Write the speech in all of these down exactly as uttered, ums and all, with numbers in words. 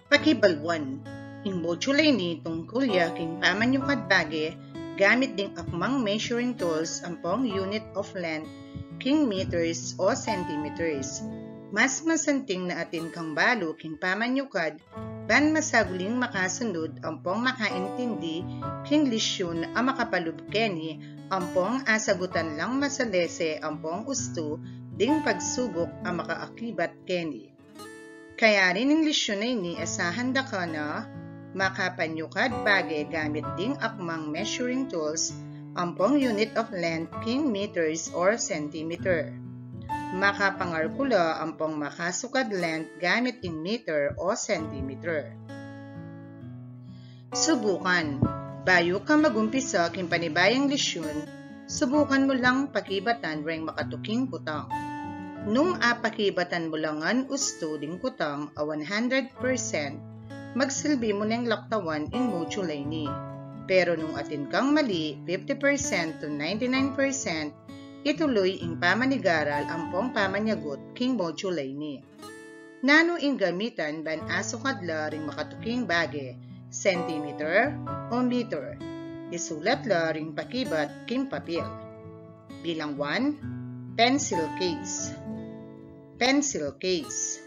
Pakibaluan, ing module a ini tungkul ya king pamanyukad bage gamit ding akmang measuring tools ampong unit of length king meters o centimeters. Mas masanting na atin kang balu king pamanyukad ban masaguling makasunud ampong makaintindi king lisyun a makapalub keni ampong asagutan lang masalese ampong ustu ding pagsubuk a makaakibat keni. Kayari ning lisyun a ini asahan da ka na makapanyukad bage gamit ding akmang measuring tools ampong unit of length king meters or centimeter. Makapangarkula ampong makasukad length gamit ing meter o centimeter. Subukan. Bayu ka magumpisa king panibayang lisyun, subukan mu lang pakibatan reng makatuking kutang. Nung apakibatan mu la ngan ustu ding kutang a one hundred percent, magsilbi mu neng laktawan ing module a ini. Pero nung atin kang mali, fifty percent to ninety-nine percent, ituluy ing pamanigaral ampong pamanyagut king module a ini. Nanu ing gamitan ban asukad la ring makatuking bage, centimeter o meter? Isulat la ring pakibat king papil. Bilang one, pencil case. Pencil case.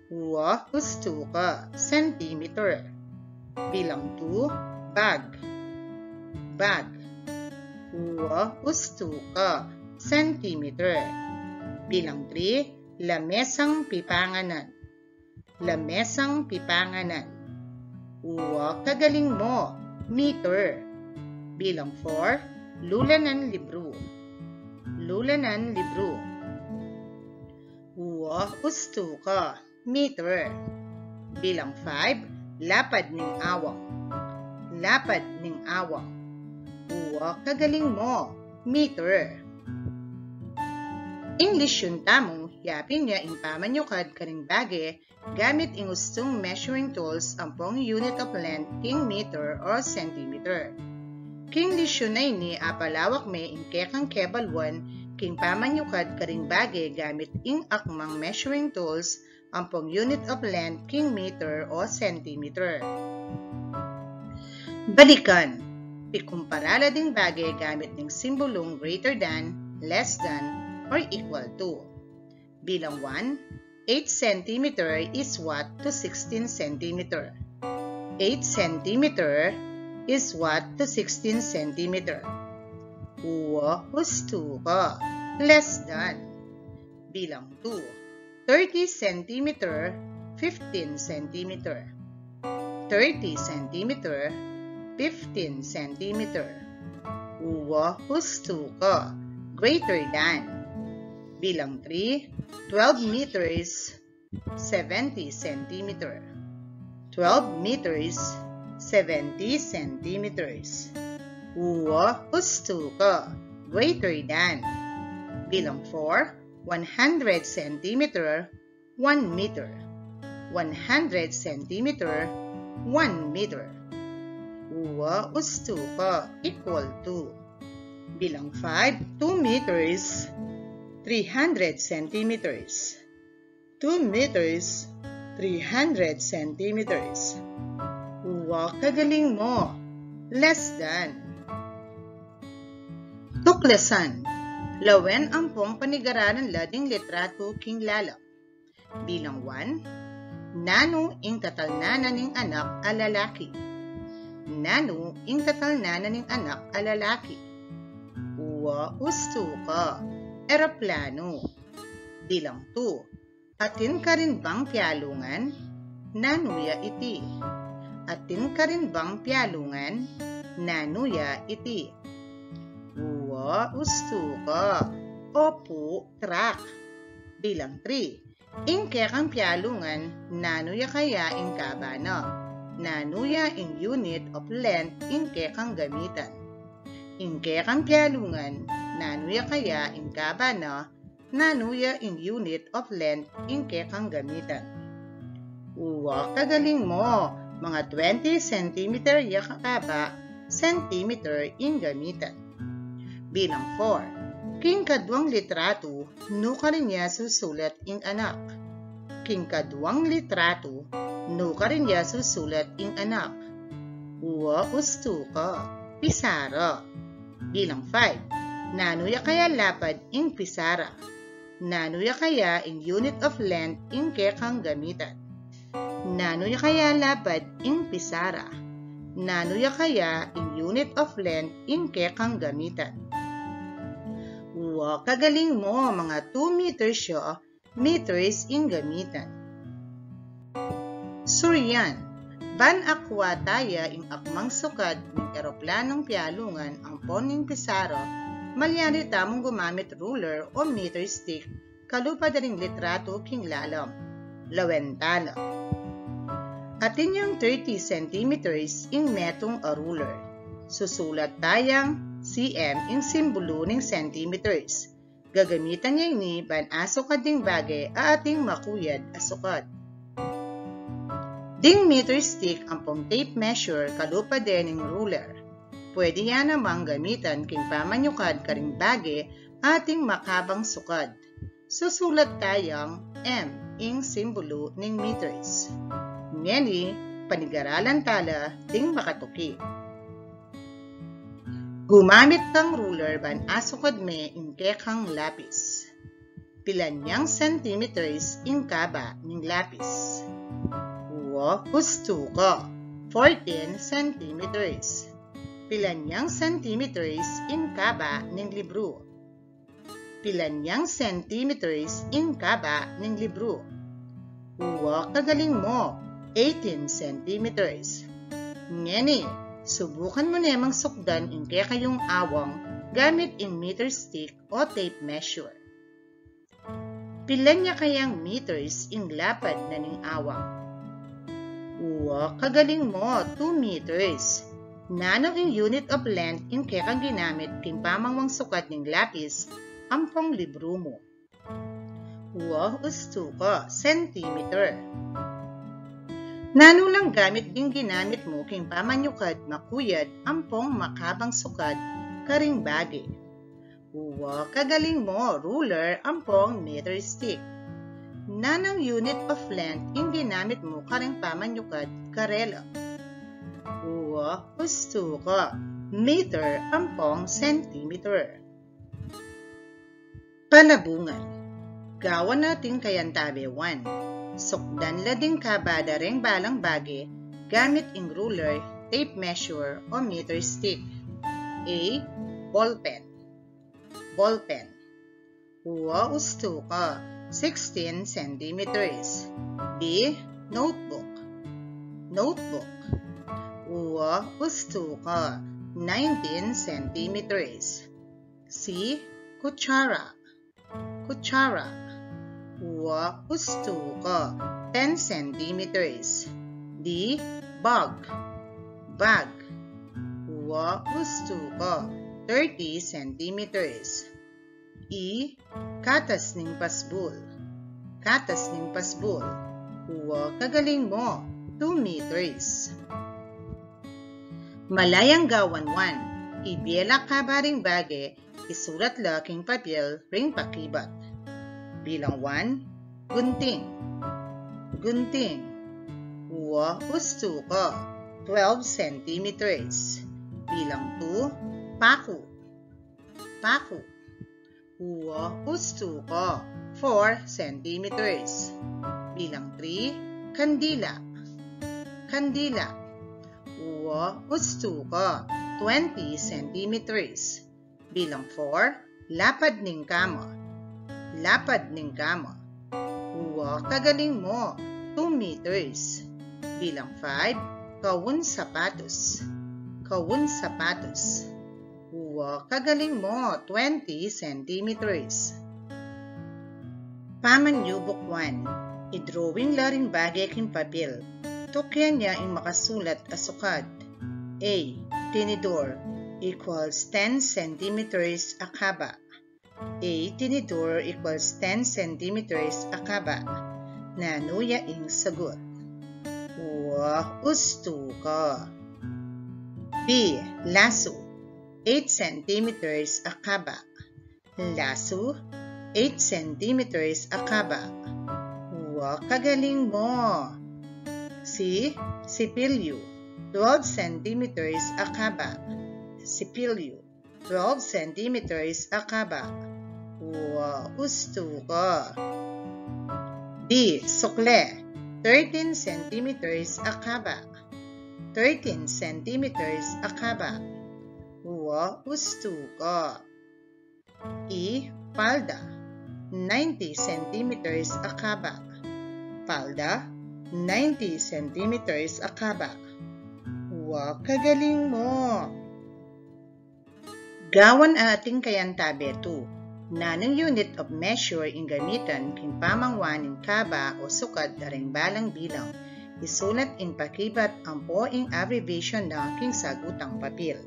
Uwa ustu ka, centimeter. Bilang two, bag. Bag. Uwa ustu ka, centimeter. Bilang three, lamesang pipanganan. Lamesang pipanganan. Uwa kagaling mo, meter. Bilang four, lulanan libru. Lulanan libru. Uwa ustu ka, meter. Bilang five, lapad ning awang. Lapad ning awang. Uwa kagaling mo, meter. Ing lisyun tamu, yapin ya ing pamanyukad karing bage gamit ing ustung measuring tools ampong unit of length king meter or centimeter. King lisyun a ini apalawak me ing kekang kebaluan king pamanyukad karing bage gamit ing akmang measuring tools ampong unit of length king meter o centimeter. Balikan, pikumpara la ding bage gamit ning simbolung greater than, less than, or equal to. Bilang one, eight centimeter is what to sixteen centimeter? Eight centimeter is what to sixteen centimeter? Uwa ustu ka, less than. Bilang two, thirty centimeter, fifteen centimeter. Thirty centimeter, fifteen centimeter. Uwa ustu ka, greater than. Bilang three, twelve meters, seventy centimeter. Twelve meters, seventy centimeters. Uwa ustu ka, greater than. Bilang four, one hundred centimeter, one meter. One hundred centimeter, one meter. Uwa ustu ka, equal to. Bilang five, two meters, three hundred centimeters. Two meters, three hundred centimeters. Uwa kagaling mo, less than. Tuklasan, lawen ampong panigaralan la ding litratu king lalam. Bilang one, nanu ing tatalnan na ning anak a lalaki? Nanu ing tatalnan na ning anak a lalaki? Uwa ustu ka, eroplanu. Bilang two, atin karin bang pialungan? Nanu ya iti? Atin karin bang pialungan? Nanu ya iti? Uwa ustu ka, opu, truck. Bilang three, ing kekang pialungan, nanu ya kaya ing kaba na? Nanu ya ing unit of length ing kekang gamitan? Ing kekang pialungan, nanu ya kaya ing kaba na? Nanu ya ing unit of length ing kekang gamitan? Uwa kagaling mo, mga twenty centimeter ya kakaba, centimeter ing gamitan. Bilang four, king kaduang litratu, nukarin ya susulat ing anak? King kaduang litratu, Nu karin ya susulat ing anak? Wa, ustu ka. Pisara. Bilang five. Nanu ya kaya lapad ing pisara? Nanu ya kaya ing unit of length ing kekang gamitan? Nanu ya kaya lapad ing pisara? Nanu ya kaya ing unit of length ing kekang gamitan? Wa, kagaling mo, mga two meters ya, meters ing gamitan. Surian, ban akwa taya ing akmang sukad ning eroplanung pialungan ampon ning pisara, malyari tamung gumamit ruler o meter stick kalupa da ring litratu king lalam. Lawen tala. Atin yang thirty centimeters ing metung a ruler. Susulat tayang C M ing simbulu ning centimeters. Gagamitan ya ini ban asukad ding bage a ating makuyad a sukad. Ding meter stick ampong tape measure kalupa de ning ruler. Pwede ya namang gamitan king pamanyukad karing bage a ating makabang sukad. Susulat tayang M ing simbulu ning meters. Ngeni, panigaralan tala ding makatuki. Gumamit kang ruler ban asukad me ing kekang lapis. Pilan yang centimeters ing kaba ning lapis? Wa, ustu ka. Fourteen centimeters. Pilan yang centimeters ing kaba ning libru? Pilan yang centimeters ing kaba ning libru? Wa, kagaling mo, eighteen centimeters. Ngeni, subukan mu nemang sukdan ing kekayung awang gamit ing meter stick o tape measure. Pilan ya kayang meters ing lapad na ning awang? Wa, kagaling mo, two meters. Nanung ing unit of length ing kekang ginamit king pamangwang sukad ning lapis ampong libru mu? Wa, ustu ka, centimeter. Nanu lang gamit ding ginamit mu king pamanyukad makuyad ampong makabang sukad karing bage? Wa, kagaling mo, ruler ampong meter stick. Nanung unit of length ing ginamit mu karing pamanyukad karela? Wa, ustu ka, meter ampong centimeter. Palabungan. Gawan na atin kayantabe one. Sukdan la ding kaba da reng balang bage gamit ing ruler, tape measure, o meter stick. A, ballpen. Ballpen. Wa, ustu ka, sixteen centimeters. B, notebook. Notebook. Wa, ustu ka, nineteen centimeters. C, kutsara. Kutsara. Wa, ustu ka, ten centimeters. D, bag. Bag. Wa, ustu ka, thirty centimeters. E, katas ning pasbul. Katas ning pasbul. Wa, kagaling mo, two meters. Malayang gawan one. Ibie la kaba ring bage, isulat la king papel ring pakibat. Bilang one, gunting. Gunting. Wa, ustu ka, twelve centimeters. Bilang two, paku. Paku. Wa, ustu ka, four centimeters. Bilang three, kandila. Kandila. Wa, ustu ka, twenty centimeters. Bilang four, lapad ning kama. Lapad ning kama. Wa, kagaling mo, two meters. Bilang five, kaun sapatos. Kaun sapatos. Wa, kagaling mo, twenty centimeters. Pamanyubuk one. I-drawing la ring bage king papel. Tukyan ya ing makasulat a sukad. A, tinidor equals ten centimeters a kaba. A, tinidor equals ten centimeters a kaba. Nanu ya ing sagut? Wa, ustu ka. B, lasu, eight centimeters a kaba. Lasu, eight centimeters a kaba. Wa, kagaling mo. C, sipilyu, twelve centimeters a kaba. Sipilyu, twelve centimeters a kaba. Wa, ustu ka. D, sukle, thirteen centimeters a kaba. Thirteen centimeters a kaba. Wa, ustu ka. E, palda, ninety centimeters a kaba. Palda, ninety centimeters a kaba. Wa, kagaling mo. Gawan ating kayantabe tu. Nanung unit of measure ing gamitan king pamangwa ning kaba o sukad karing balang bilang? Isulat ing pakibat ampo ing abbreviation na king sagutang papil.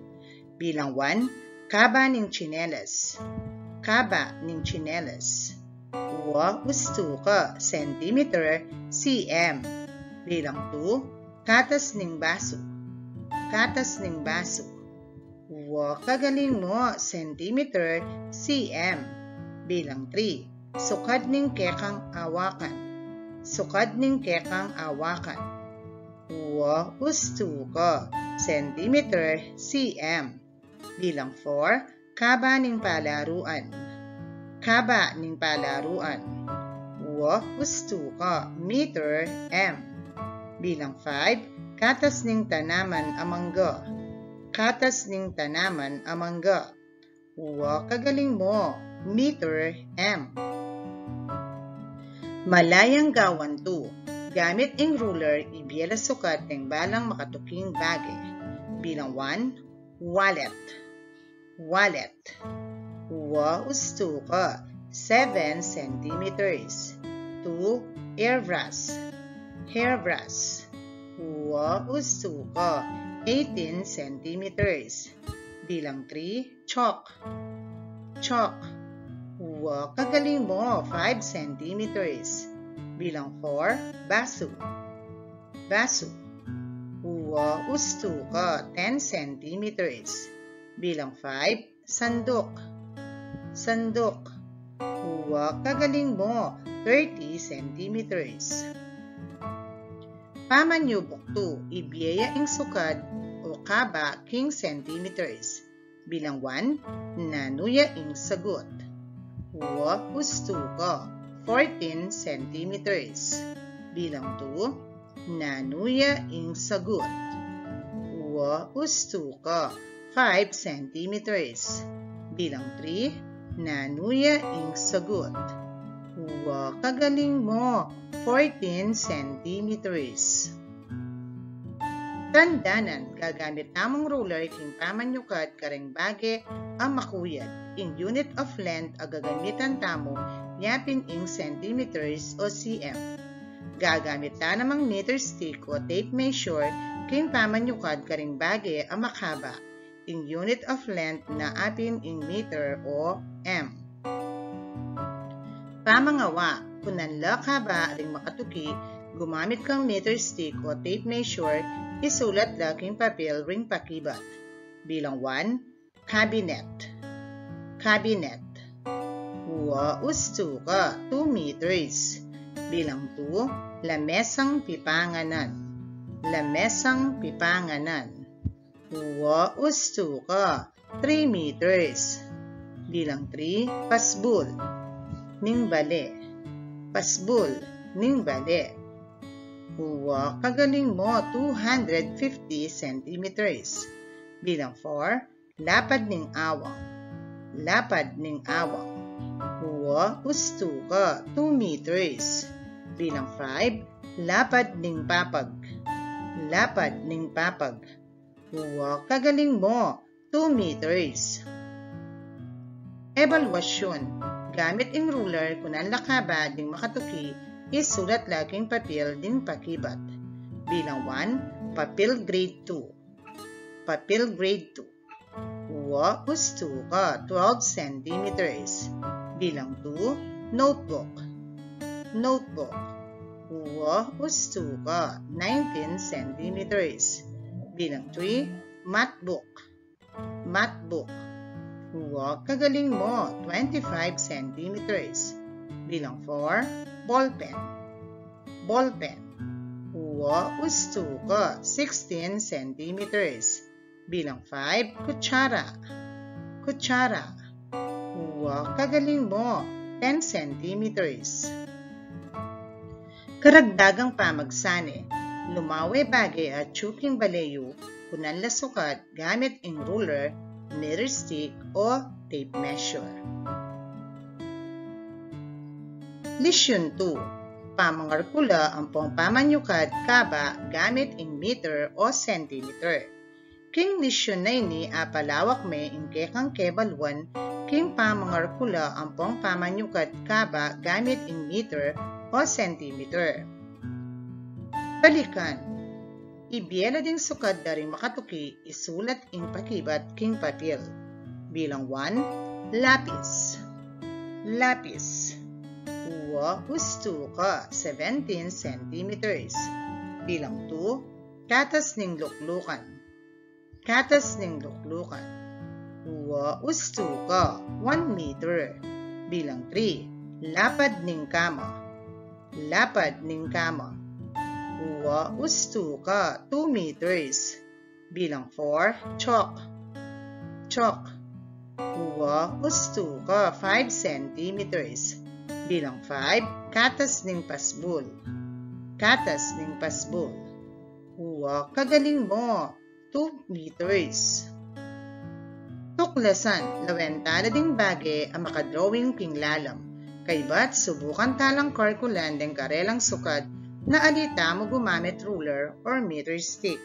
Bilang one, kaba ning tsinelas. Kaba ning tsinelas. Wa, ustu ka, centimeter, C M. Bilang two, katas ning basu. Katas ning basu. Wa, kagaling mo, centimeter, C M. Bilang three, sukad ning kekang awakan. Sukad ning kekang awakan. Wa, ustu ka, centimeter, C M. Bilang four, kaba ning palaruan. Kaba ning palaruan. Wa, ustu ka, meter, M. Bilang five, katas ning tanaman a mangga. Katas ning tanaman a mangga. Wa, kagaling mo, meter, M. Malayang gawan tu. Gamit ing ruler, ibie la sukad ning balang makatuking bage. Bilang one, wallet. Wallet. Wa, ustu ka, seven centimeters. Two, hairbrush. Hairbrush. Wa, ustu ka, eighteen centimeters. Bilang three, chalk. Chalk. Wa, kagaling mo, five centimeters. Bilang four, basu. Basu. Wa, ustu ka, ten centimeters. Bilang five, sanduk. Sanduk. Wa, kagaling mo, thirty centimeters. Pamanyubuk tu, ibie ya ing sukad o kaba king centimeters. Bilang one, nanu ya ing sagut? Wa, ustu ka, fourteen centimeters. Bilang two, nanu ya ing sagut? Wa, ustu ka, five centimeters. Bilang three, nanu ya ing sagut? Wa, kagaling mo, fourteen centimeters. Tandanan, gagamit tamung ruler king pamanyukad karing bage a makuyad. Ing unit of length a gagamitan tamu, yapin ing centimeters o C M. Gagamit ta namang meter stick o tape measure king pamanyukad karing bage a makaba. Ing unit of length na apin ing meter o M. Pamangawa, kunan la kaba ring makatuki, gumamit kang meter stick o tape measure, isulat la king papel ring pakibat. Bilang one, cabinet. Cabinet. Wa, ustu ka, two meters. Bilang two, lamesang pipanganan. Lamesang pipanganan. Wa, ustu ka, three meters. Bilang three, pasbul ning bale. Pasbul ning bale. Wa, kagaling mo, two hundred fifty centimeters. Bilang four, lapad ning awang. Lapad ning awang. Wa, ustu ka, two meters. Bilang five, lapad ning papag. Lapad ning papag. Wa, kagaling mo, two meters. Ebalwasyun. Gamit ing ruler, kunan la kaba ding makatuki, isulat la king papel ding pakibat. Bilang one, papel grade two. Papel grade two. Wa, ustu ka, twelve centimeters. Bilang two, notebook. Notebook. Wa, ustu ka, nineteen centimeters. Bilang three, math book. Math book. Wa, kagaling mo, twenty-five centimeters. Bilang four, ballpen. Ballpen. Wa, Uwa, ustuka, sixteen centimeters. Bilang five, kutsara. Kutsara. Uwa, kagaling mo, ten centimeters. Karagdagang pamagsane, lumawe bage atyu king bale yu, kunan la sukat gamit ing ruler, meter stick, o tape measure. Lesson two. Pamangarkula ampong pamanyukad kaba gamit ing meter o centimeter. King lesson a ini apalawak me ing kekang kebaluan king pamangarkula ampong pamanyukad kaba gamit ing meter o centimeter. Balikan. Ibie la ding sukad da ring makatuki, isulat ing pakibat king papil. Bilang one, lapis. Lapis. Uwa, ustuka, seventeen centimeters. Bilang two, katas ning luklukan. Katas ning luklukan. Uwa, ustuka, one meter. Bilang three, lapad ning kama. Lapad ning kama. Uwa, ustuka, two meters. Bilang four, chalk. Chalk. Uwa, ustuka, five centimeters. Bilang five, katas ning pasbul. Katas ning pasbul. Uwa, kagaling mo, two meters. Tuklasan, lawen tala ding bage a makadrawing king lalam. Kaybat subukan talang karkulan deng karelang sukad na ali tamu gumamit ruler or meter stick.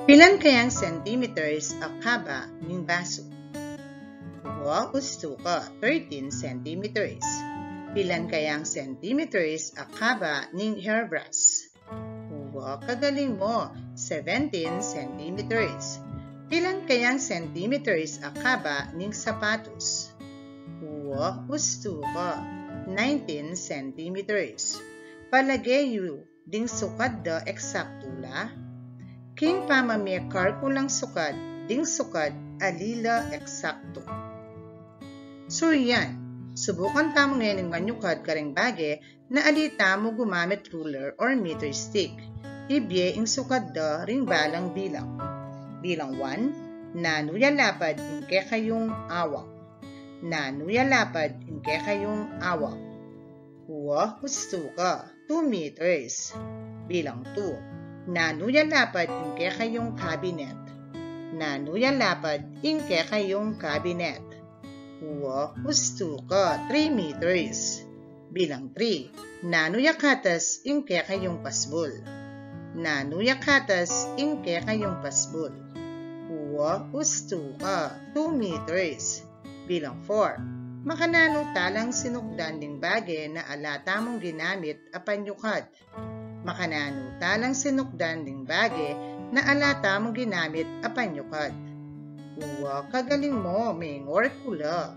Pilan kayang centimeters a kaba ning basu? Uwa, ustuka, thirteen centimeters. Pilan kayang centimeters a kaba ning hairbrush? Uwa, kagaling mo, seventeen centimeters. Pilan kayang centimeters a kaba ning sapatus? Uwa, ustuka, nineteen centimeters. Palage yu, ding sukad da eksaktu la? King pamamie karkulang sukad, ding sukad ali la eksaktu. So yan, subukan tamu ngening manyukad karing bage na ali tamu gumamit ruler or meter stick. Ibie ing sukad da ring balang bilang. Bilang one, nanu ya lapad ing kekayung awang? Nanu ya lapad ing kekayung awang? Uwa, ustuka, two meters. Bilang two, nanu ya lapad ing kekayung cabinet? Nanu ya lapad ing kekayung cabinet? Uwa, ustuka, three meters. Bilang three, nanu ya katas ing kekayung pasbul? Nanu ya katas ing kekayung pasbul? Uwa, ustuka, two meters. Bilang four, makananu talang sinukdan ding bage na ala tamung ginamit a panyukad? Makananu talang sinukdan ding bage na ala tamung ginamit a panyukad? Uwa, kagaling mo, mengor kula.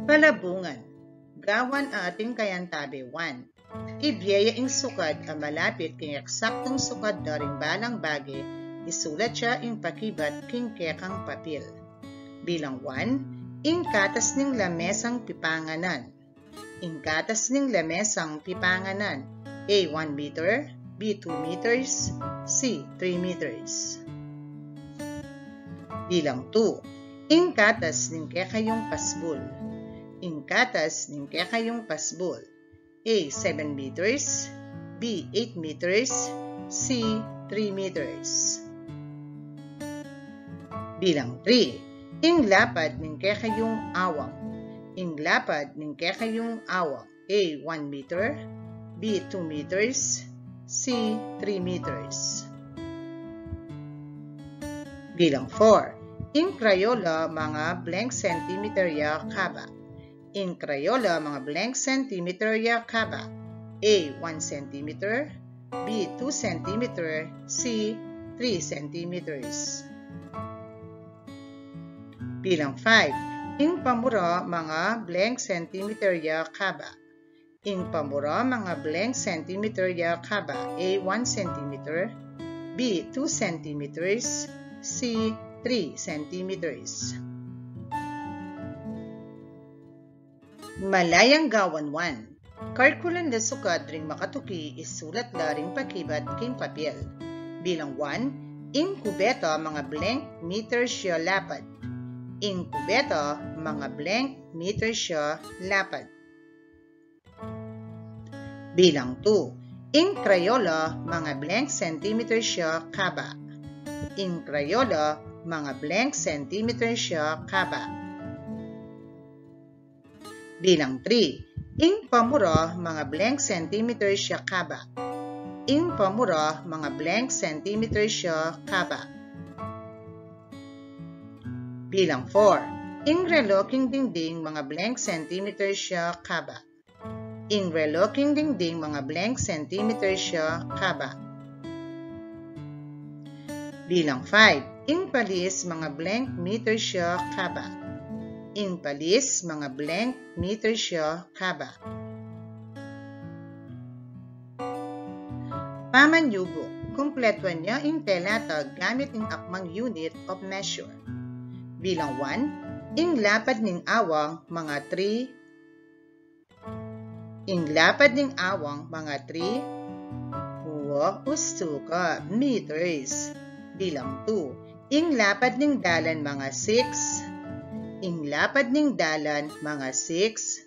Palabungan. Gawan ating kayantabe one. Ibie ya ing sukad a malapit king eksaktung sukad da ring balang bage, isulat ya ing pakibat king kekang papil. Bilang one, ing katas ning lamesang pipanganan. Ing katas ning lamesang pipanganan, A, one meter, B, two meters, C, three meters. Bilang two, ing katas ning kekayung pasbul. Ing katas ning kekayung pasbul, A, seven meters, B, eight meters, C, three meters. Bilang three, ing lapad ning kekayung awang. Ing lapad ning kekayung awang, A, one meter, B, two meters, C, three meters. Bilang four, ing Crayola, mga blank centimeter ya kaba. Ing Crayola, mga blank centimeter ya kaba. A, one centimeter, B, two centimeter, C, three centimeters. Bilang five, ing pamura, mga blank centimeter ya kaba. Ing pamura, mga blank centimeter ya kaba. A, one centimeter, B, two centimeters, C, three centimeters. Malayang gawan one. Karkulan la sukad ring makatuki, isulat la ring pakibat king papel. Bilang one, ing kubeta, mga blank meter siya lapad. Ing kubeta, mga blank meter siya lapad. Bilang two, ing krayola, mga blank centimeter siya kaba. Ing krayola, mga blank centimeter siya kaba. Bilang three, ing pamura, mga blank centimeter siya kaba. Ing pamura, mga blank centimeter siya kaba. Bilang four, ing relo king dingding, mga blank centimeter siya kaba. Ing relo king dingding, mga blank centimeter siya kaba. Bilang five, ing palis, mga blank meter siya kaba. Ing palis, mga blank meter siya kaba. Pamanyubuk, kumpletuan ya ing telata gamit ing akmang unit of measure. Bilang one, ing lapad ning awang, mga three. Ing lapad ning awang, mga three. Wa, ustuka, meters. Bilang two, ing lapad ning dalan, mga six. Ing lapad ning dalan, mga six.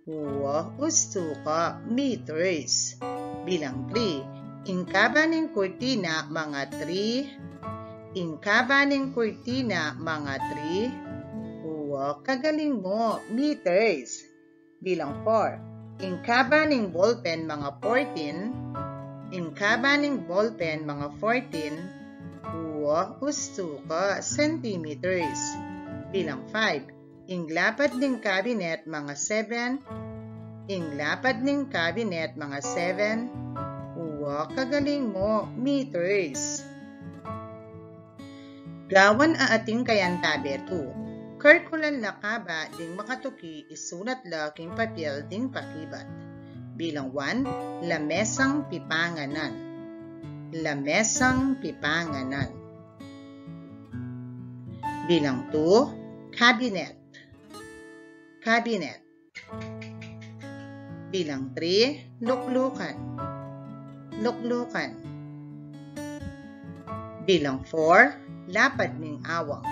Wa, ustuka, meters. Bilang three, ing kaba ning kurtina, mga three. Ing kaba ning kurtina, mga three. Wa, kagaling mo, meters. Bilang four, ing kaba ning ballpen, mga fourteen. Ing kaba ning ballpen, mga fourteen. Wa, ustuka, centimeters. Bilang five, ing lapad ning cabinet, mga seven. Ing lapad ning cabinet, mga seven. Wa, kagaling mo, meters. Gawan a atin kayang tabe two. Karkulan la kaba ding makatuki, isulat la king papel ding pakibat. Bilang one, lamesang pipanganan. Lamesang pipanganan. Bilang two, cabinet. Cabinet. Bilang three, luklukan. Luklukan. Bilang four, lapad ning awang.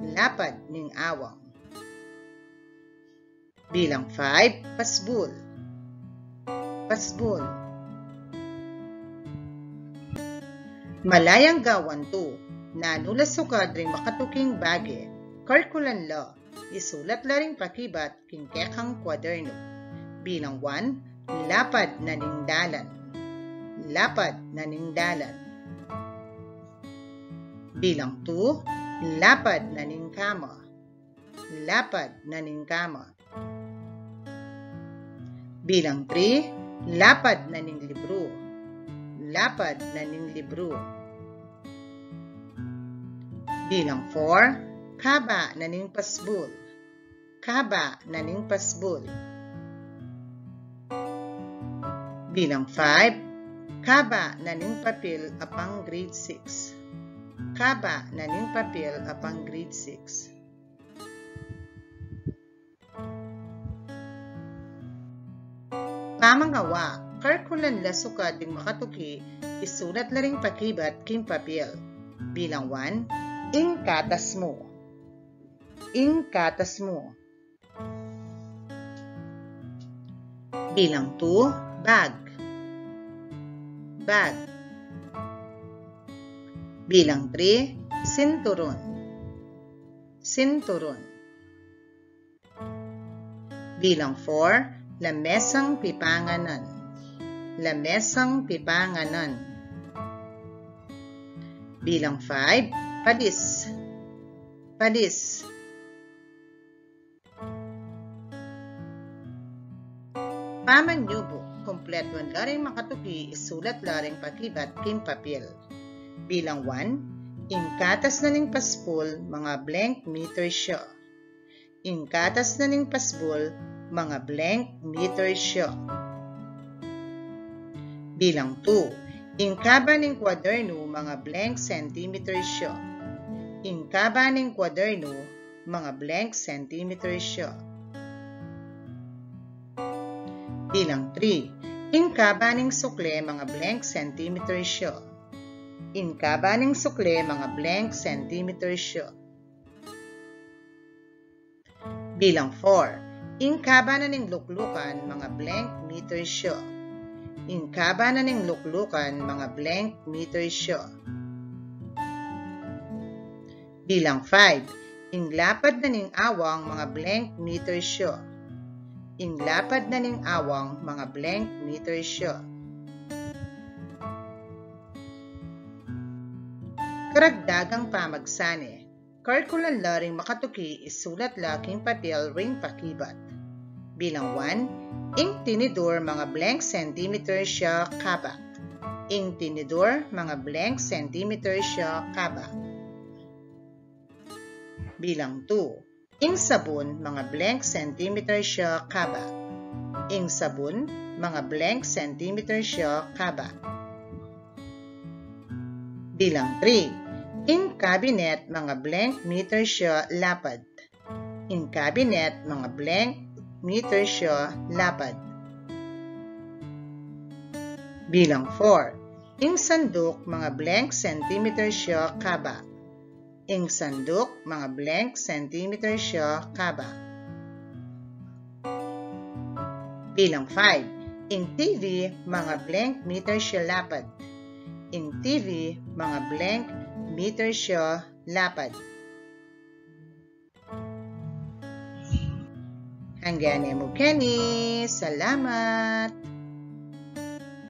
Lapad ning awang. Bilang five, pasbul. Pasbul. Malayang gawan two, nanu la sukad ring makatuking bage, karkulan la, isulat la ring pakibat king kekang kwadernu. Bilang one, lapad na ning dalan. Lapad na ning dalan. Bilang two, lapad na ning kama. Lapad na ning kama. Bilang three, lapad na ning libru. Lapad na ning libru. Bilang four, kaba na ning pasbul. Kaba na ning pasbul. Bilang five, kaba na ning papel a pang grade six. Kaba na ning papel a pang grade six. Pamangawa, karkulan la sukad ding makatuki, isulat la ring pakibat king papel. Bilang one, ing katas mu. Ing katas mu. Bilang two, bag. Bag. Bilang three, sinturon. Sinturon. Bilang four, lamesang pipanganan. Lamesang pipanganan. Bilang five, palis. Palis. Pamanyubuk, kumpletuan la ring makatuki, isulat la ring pakibat king papel. Bilang one, ing katas na ning pasbul, mga blank meter siya. Ing katas na ning pasbul, mga blank meter siya. Bilang two, ing kaba ning kwadernu, mga blank centimeter siya. Ing kaba ning kwadernu, mga blank centimeter siya. Bilang three, ing kaba ning sukle mga blank centimeters ya. Ing kaba ning sukle mga blank centimeters ya. Bilang four, ing kaba na ning luklukan mga blank meters ya. Ing kaba na ning luklukan mga blank meters ya. Bilang five, ing lapad na ning awang mga blank meters ya. Ing lapad na ning awang mga blank meters ya. Karagdagang pamagsane. Karkulan la ring makatuki, isulat la king papel ring pakibat. Bilang one, ing tinidur mga blank centimeters ya kaba. Ing tinidur mga blank centimeters ya kaba. Bilang two, ing sabun mga blank centimeters ya kaba. Ing sabun mga blank centimeters ya kaba. Bilang three, ing cabinet mga blank meters ya lapad. Ing cabinet mga blank meters ya lapad. Bilang four, ing sanduk mga blank centimeters ya kaba. Ing sanduk mga blank centimeters ya kaba. Bilang five, ing T V mga blank meters ya lapad. Ing T V mga blank meters ya lapad. Hanggan ne mu keni. Salamat.